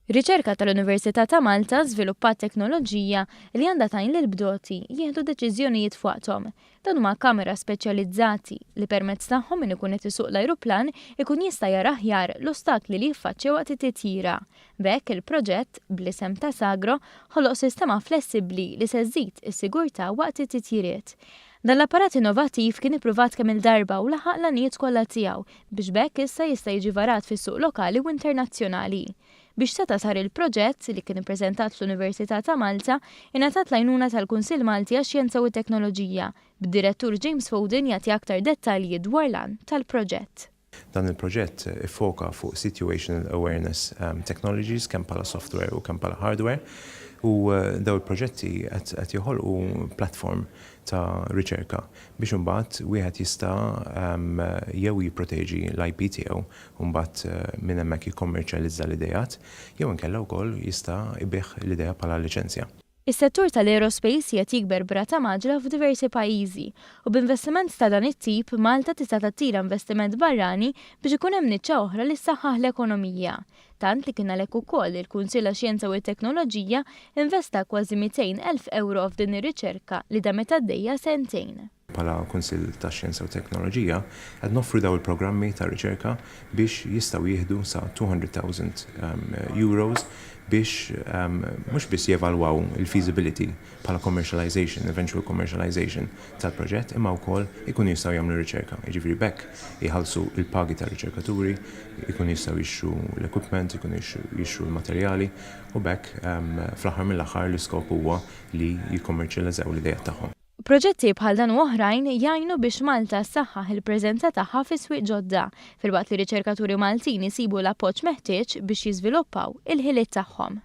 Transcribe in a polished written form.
Riċerka tal-Università ta' Malta żviluppat teknoloġija li għandha tgħin lill-bdoti jieħdu deċiżjonijiet f'waqthom. Dan huma kamera speċjalizzati li permezz tagħhom min ikun qed isuq l-ajruplan ikun jista' jara aħjar l-ostakli li jiffaċċja waqt it-titjira. B'hekk il-proġett, bl-isem ta' Sagro, ħoloq sistema flessibbli li se żżid is-sigurtà waqt it-titjiriet. Dan l-apparat innovattiv kien ippruvat kemm-il darba u laħaq l-għanijiet kollha tiegħu biex b'hekk issa jista' jiġi varat fis-suq lokali u internazzjonali. Biex seta' sar il-proġett, li kien ippreżentat fl-Università ta' Malta, ingħatat l-għajnuna tal-Kunsill Malti għax-Xjenza u t-Teknoloġija, bid-Direttur James Foden jagħti aktar dettalji dwar l-għan tal-proġett. Dan il-proġett iffoka fuq situational awareness technologies kemm bħala software u kemm bħala hardware u dawn il-proġetti qed joħolqu platform ta' riċerka biex imbagħad wieħed jista' jew jipproteġi l-IP tiegħu u mbagħad minn hemmhekk jikkommerċjalizza l-ideat jew inkella wkoll jista' jbigħ l-idea bħala liċenzja. Is-settur tal-aerospace qiegħed jikber b'rata mgħaġġla f'diversi pajjiżi u b'investiment ta' dan it-tip Malta tista' tattira investiment barrani biex ikun hemm niċċa oħra li ssaħħaħ l-ekonomija. Tant li kien għalhekk ukoll li l-Kunsill għax-Xjenza u t-Teknoloġija investa kważi 200,000 ewro f'din ir-riċerka li damet għaddejja sentejn. Bħala Kunsill tax-Xjenza u Teknoloġija qed noffru dawn il-programmi ta' riċerka biex jistgħu jieħdu sa 200,000 euros biex mhux biss jevalwaw il-feasibility bħala commercialization, eventual commercialization tal-proġett, imma wkoll ikunu jistgħu jagħmlu riċerka. Jiġifieri b'hekk iħallsu l-pagi tar-riċerkaturi, ikunu jistgħu jixtru l-equipment, ikunu jixtru l-materjali u b'hekk fl-aħħar mill-aħħar l-iskop huwa li jikkommerċjalizzaw l-ideat tagħhom. Proġetti bħal dan u oħrajn jgħinu biex Malta ssaħħaħ il-preżenza tagħha fi swieq ġodda, filwaqt li riċerkaturi Maltin isibu l-appoġġ meħtieġ biex jiżviluppaw il-ħiliet tagħhom.